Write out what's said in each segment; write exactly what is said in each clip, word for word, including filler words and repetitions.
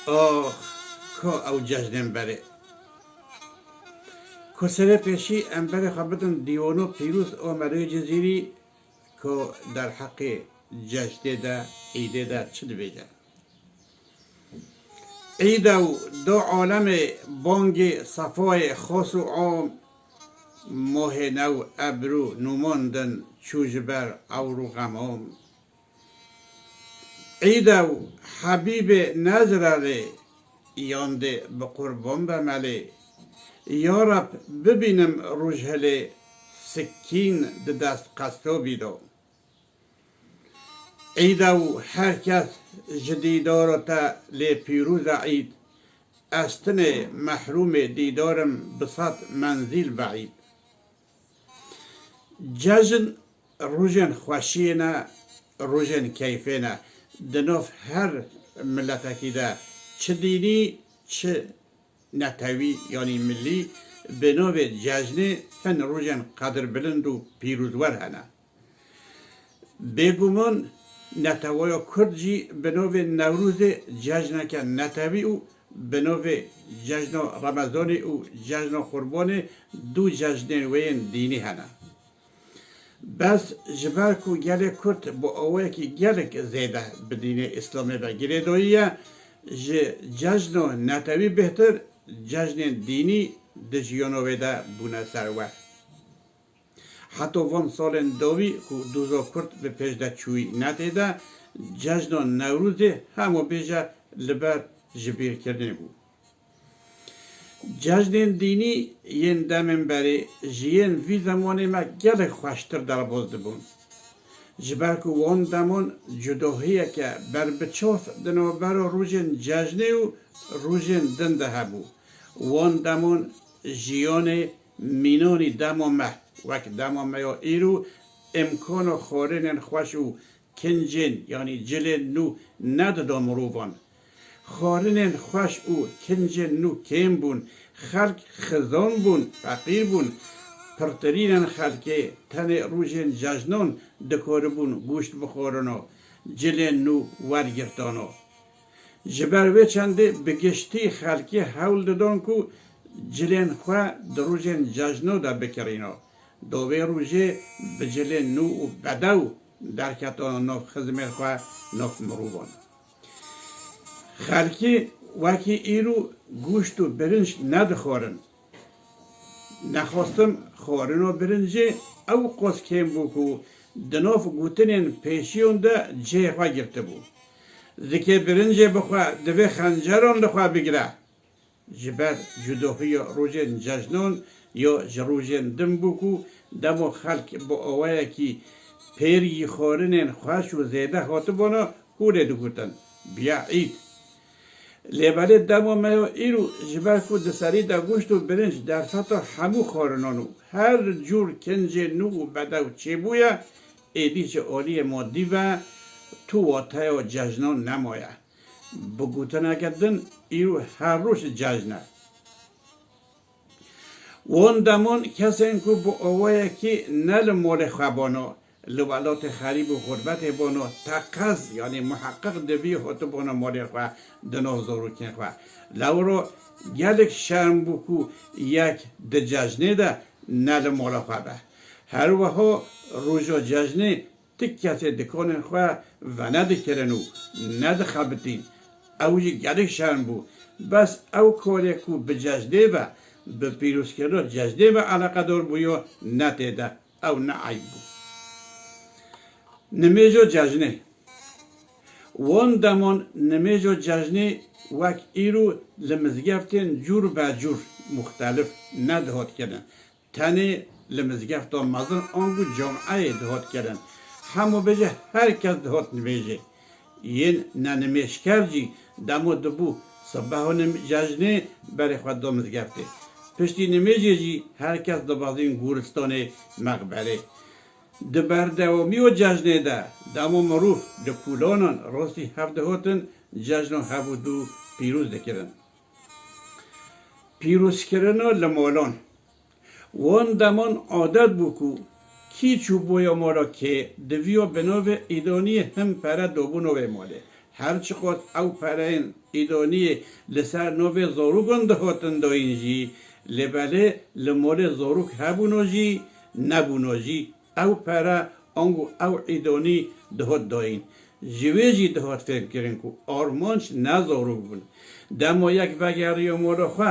Ax, ka ew cejnên berê. Ku serê pêşî em berê xwe bidin dîwano pîroz û Merê Cizîrî, ku derheqê cejnê de, îdê de çi dibêje? Îd ew do alemê bangê sefayê xas û am, mohê new ebru nûmandin çû ji ber ewr û xemam. Îd ew hebîbê nezrerê, yan dê bi qurban be melê. Ya Reb bibînim rojhilê, sikîn di dest qesto bîdo. Îd ew her kes ji dîdara te lê pîroz e îd. Ez tinê mehrûmê dîdarim bi sed menzîl beîd. Cejn rojên xweşiyê ne, rojên keyfê ne. Di nav her miletekî de çi dînî, çi netewî, yanî milî, bi navê cejnê hin rojên qedirbilind û pîrozwer hene. Bêguman neteweya Kurd jî bi navê Newrozê cejneke netewî û bi navê Cejna Remezanê û Cejna Qurbanê du cejnên wê yên dînî hene. Bes ji ber ku gelê Kurd bi awayekî gelek zêde bi dînê Îslamê ve girêdayî ye, ji cejna netewî bêhtir cejnên dînî di jiyana wê de bûne serwer. Heta van salên dawî ku doza Kurd bi pêş de çûyî netê de, cejna Newrozê hema bêje li ber ji bîrkirinê bû. Cejnên dînî yên demên berê ji yên vî zemanê me gelek xweştir derbas dibûn. Ji ber ku wan deman cudahiyeke berbiçav di navbera rojên cejnê û rojên din de hebû. Wan deman jiyanê mînanî dema me, wek dema me ya îro, îmkana xwarinên xweş û kincên, yanî cilên nû nedida mirovan. Xwarinên xweş û kincên nû kêm bûn, xelk xizan bûn, feqîr bûn. Pirtirînên xelkê tenê rojên cejnan dikaribûn goşt bixwarino, cilên nû wergirtano. Ji ber wê çendê bi giştî xelkê hewl didon ku cilên xwe di rojên cejno de bikirîno. Do wê rojê bi cilên nû û bedew derketano nav xizmên xwe, nav mirovan. Xelkê wekî îro goşt û birinc nedixwarin. Nexwestin xwarina birincê ew qas kêm bû ku di nav gotinên pêşiyan de cihê xwe girtibû. Zikê birincê bixwe divê xenceran li xwe bigire. Ji ber cudahiya rojên cejnan ya ji rojên din bû ku dema xelk bi awayekî pêrgî xwarinên xweş û zêde hatibûna, hûn ê digotin, biya îd. Lê belê dema me ya îro ji ber ku di serî de goşt û birinc derfeta hemû xwarinan û her cûr kincê nû û bedew çêbûye, êdî ji aliyê madî ve tu wateya cejnan nemaye. Bi gotineke din, îro her roj cejn e. Wan deman kesên ku bi awayekî ne li malê xwe bano, li welatê xerîb û xurbetê bano, teqez, yanî muheqeq divî hatibano malê xwe di nav zarokên xwe. Lewro gelek şerm bû ku yek di cejnê de ne li mala xwe be. Her wiha roja cejnê ti kesê dikanên xwe venedikirin û nedixebitîn. Ew jî gelek şerm bû. Bes ew karê ku bi cejnê ve, bi pîrozkirina cejnê ve eleqedar bûyo, ne tê de. Ew ne eyb bû. Nimêja cejnê. Wan deman nimêja cejnê wek îro li mizgeftên cûr be cûr, muxtelif, nedihat kirin. Tenê li mizgefta mezin ango cameyê dihat kirin. Hemû bêje her kes dihat nimêjê. Yên nenimêjker jî dema dibû sibeha nim-, cejnê berê xwe da mizgeftê. Piştî nimêjê jî her kes dibazîn goristanê, mexberê. Di berdewamiya cejnê de dema mirov li kolanan rastî hev dihatin, cejna hev û du pîroz dikirin. Pîrozkirina li malan. Wan deman adet bû ku kî çûbûya mala kê, diviya bi navê îdaniyê hin pere dabûna wê malê. Her çiqas ew pereyên îdaniyê li ser navê zarokan dihatin dayîn jî, lê belê li malê zarok hebûna jî, nebûna jî, ew pere ango ew îdanî dihat dayîn. Ji wê jî dihat fêhmkirin ku armanc ne zarok bûn. Dema yek vegeriya mala xwe,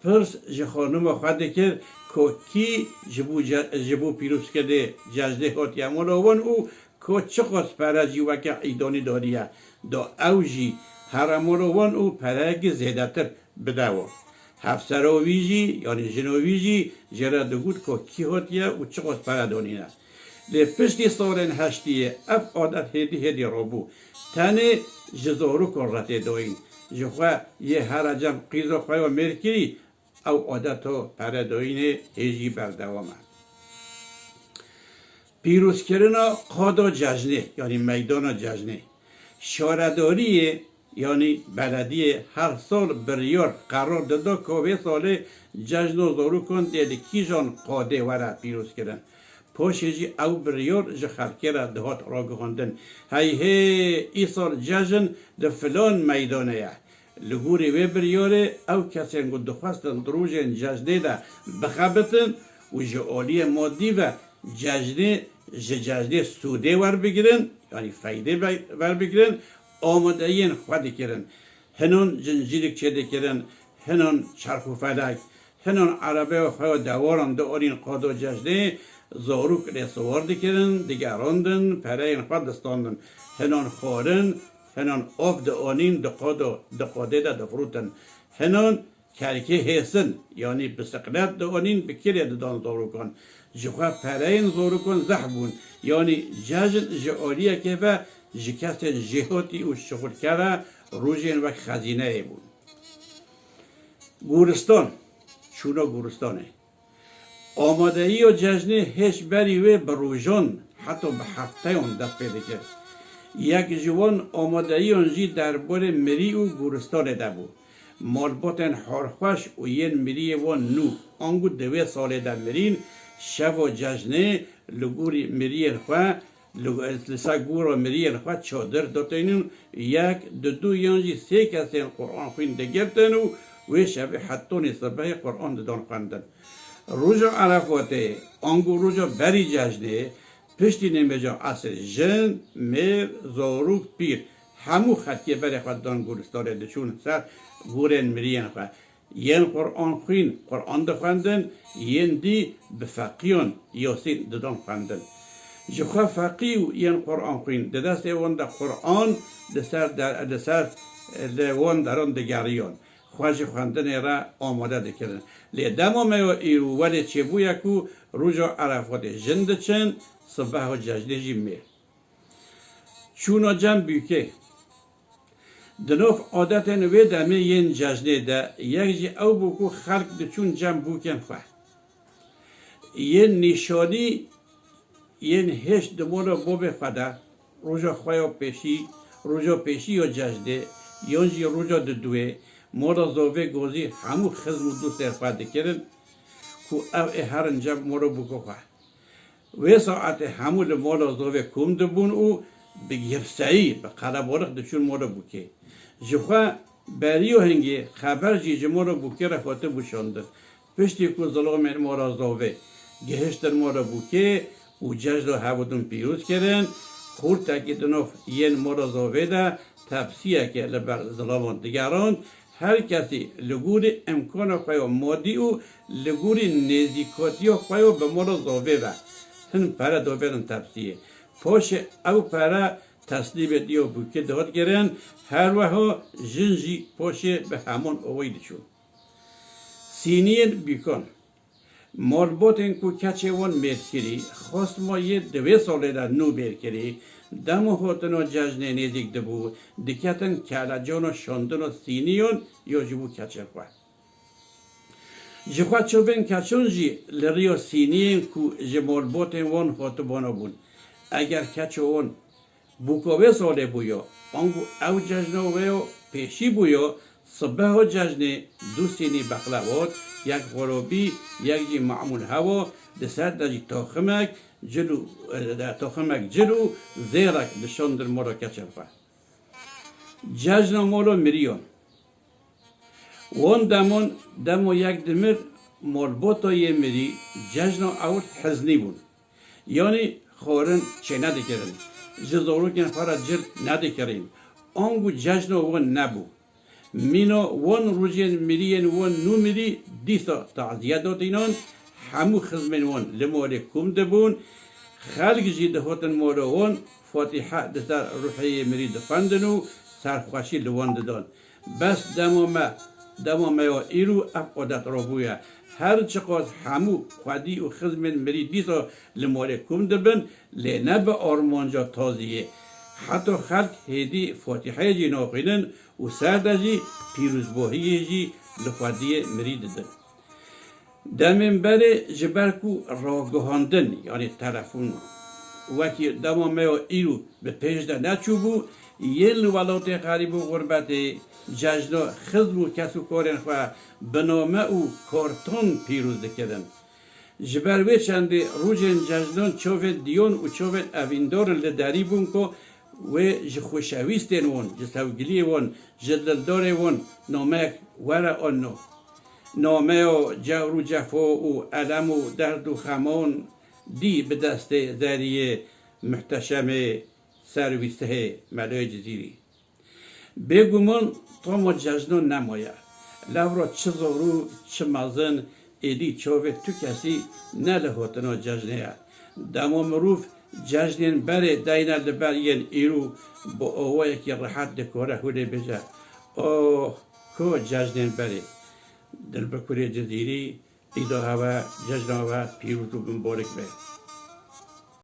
pirs ji xanima xwe dikir ku kî ji bo ce-, ji bo pîrozkirinê cejnê hatiye mala wan û ku çiqas pere jî weke îdanî daniye da ew jî here mala wan û pereyekî zêdetir bide wan. Hevsera wî jî, yanî jina wî jî jê re digot ku kî hatiye û çiqas pere danîne. Lê piştî salên heştiyê ev adet hêdî hêdî rabû. Tenê ji zarokan re tê dayîn. Ji xwe yê here cem qîza xwe ya mêrkirî ew adeta peredayînê hê jî berdewam e. Pîrozkirina qada cejnê, yanî meydana cejnê. Şaredariyê, yanî belediyê her sal biryar, qerar dida ku vê salê cejna zarokan dê li kîjan qadê were pîrozkirin. Paşê jî ew biryar ji xelkê re dihat ragihandin. Hey hê, îsal cejn di filan meydanê ye. Li gorî wê biryarê ew kesên ku dixwestin di rojên cejnê de bixebitin û ji aliyê madî ve cejnê, ji cejnê sûdê werbigirin, yanî feydê ve-, werbigirin, amadeyiyên xwe dikirin. Hinan cincîlik çêdikirin, hinan çerx û felek, hinan erebeya xwe ya dewaran dianîn qada cejnê, zarok lê siwar dikirin, digerandin, pereyên xwe distandin. Hinan xwarin, hinan av dianîn, di qada, di qadê de difrotin. Hinan kerkê hêsin, yanî bisiklet dianîn, bi kirê didan zarokan. Ji xwe pereyên zarokan zehf bûn, yanî cejn ji aliyekê ve ji kesên jêhatî û şixulker re rojên wek xezîneyê bûn. Goristan, çûna goristanê. Amadeyiya cejnê hêj berî wê bi rojan heta bi hefteyan dest pê dikir. Yek ji wan amadeyiyan jî derbarê mirî û goristanê de bû. Malbatên harxweş û yên miriyê wan nû, ango di wê salê de mirîn, şeva cejnê li gorî miriyên xwe, li, li ser gora miriyên xwe çadir datînin, yek, didu yan jî sê kesên Quran xwîn digirtin û wê şevê hetanî sibehê Quran didan xwendin. Roja Erefatê, ango roja berî cejnê, piştî nimêja esrê jin, mêr, zarok, pîr, hemû xelkê berê xwe didan goristanê, diçûn ser gorên miriyên xwe. Yên Quran xwîn, Quran dixwendin, yên dî bi feqiyan Yasîn didan xwendin. Ji xwe feqî û yên Quran xwîn di destê wan de Quran li ser der-, li ser, li wan deran digeriyan. Xwe ji xwendinê re amade dikirin. Lê dema me ya îro welê çêbûye ku roja Erefatê jin diçin, sibeha cejnê jî mêr. Çûna cem bûkê. Di nav adetên wê demê yên cejnê de yek jî ew bû ku xelk diçûn cem bûkên xwe. Yên nîşanî yên hêj di mala bavê xwe de, roja xwe ya pêşî, roja pêşî ya cejnê, yan jî roja diduwê, mala zavê gazî hemû xizm û dostên xwe dikirin ku ew ê herin cem mala bûka xwe. Wê saetê hemû li mala zavê kom dibûn û bi girseyî, bi qelebalix diçûn mala bûkê. Ji xwe beriya hingê xeber jî ji mala bûkê re hatibû şandin. Piştî ku zilamên mala zavê gihiştin mala bûkê û cejna hevdûn pîroz kirin, xortekî di nav yên mala zavê de tepsiyeke li ber zilaman digerand, her kesî li gorî îmkana xwe ya madî û li gorî nêzîkatiya xwe ya bi mala zavê ve hin pere davêrin tepsiyê. Paşê ew pere teslîmê diya bûkê dihat kirin, her wiha jin jî paşê bi heman awayî diçûn. Sîniyên bûkan. Malbatên ku keçê wan mêr kirî, xwest ma yê di wê salê de nû mêr kirî, dema hatina cejnê nêzîk dibû, diketin kelecana şandina sîniyan ya ji bo keçên xwe. Ji xwe çavên keçan jî li riya sîniyên ku ji malbatên wan hatibana bûn. Eger keça wan bûka wê salê bûya, ango ew cejna wê ya pêşî bûya, sibeha cejnê du sînî beqlewat, yek xurabî, yek jî mamûl hewa, di ser de jî toximek cil û, e, toximek cil û zêrek dişandin mala keçên xwe. Cejna mala miriyan. Wan deman dema yek dimir, malbata yê mirî cejna ewr heznî bûn. Yanî xwarin çênedikirin. Ji zarokên xwe re cil nedikirîn. Ango cejna wan nebû. Mîna wan rojên miriyên wan nû mirî dîsa taziye datînan, hemû xizmên wan li malê kom dibûn. Xelk jî dihatin mala wan, Fatîhe di ser ruhê yê mirî dixwendin û serxweşî li wan didan. Bes dema me, dema me ya îro ev adet rabûye. Her çiqas hemû xwedî û xizmên mirî dîsa li malê kom dibin, lê ne bi armanca taziyê. Heta xelk hêdî Fatîheyê jî naxwînin û ser de jî pîrozbahiyê jî li xwediyê mirî didin. Demên berê ji ber ku ragihandin, yanî telefon, wekî dema me ya îro bi pêş de neçûbû, yên li welatê xerîb û xurbetê cejna xizm û kesûkarên xwe bi name û kartan pîroz dikirin. Ji ber wê çendê rojên cejnan çavên diyan û çavên evîndarin li derî bûn ku wê ji xweşewîstên wan, ji sevgiliyê wan, ji dildarê wan nameyek were an no. Nameya cewr û cefa û elem û derd û xeman dî bi destê zeriyê muhteşemê Serwîstihê Melayê Cizîrî. Bêguman tama cejnan nemaye. Lewra çi zarok, çi mezin, êdî çavê tu kesî ne li hatina cejnê ye. Dema mirov cejnên berê deyne li ber yên îro, bi awayekî rehet dikare hûnê bêje, Oh, ku cejnên berê! Dilbikurê Cizîrî, îda hewe, cejna we pîroz û bimbarik be.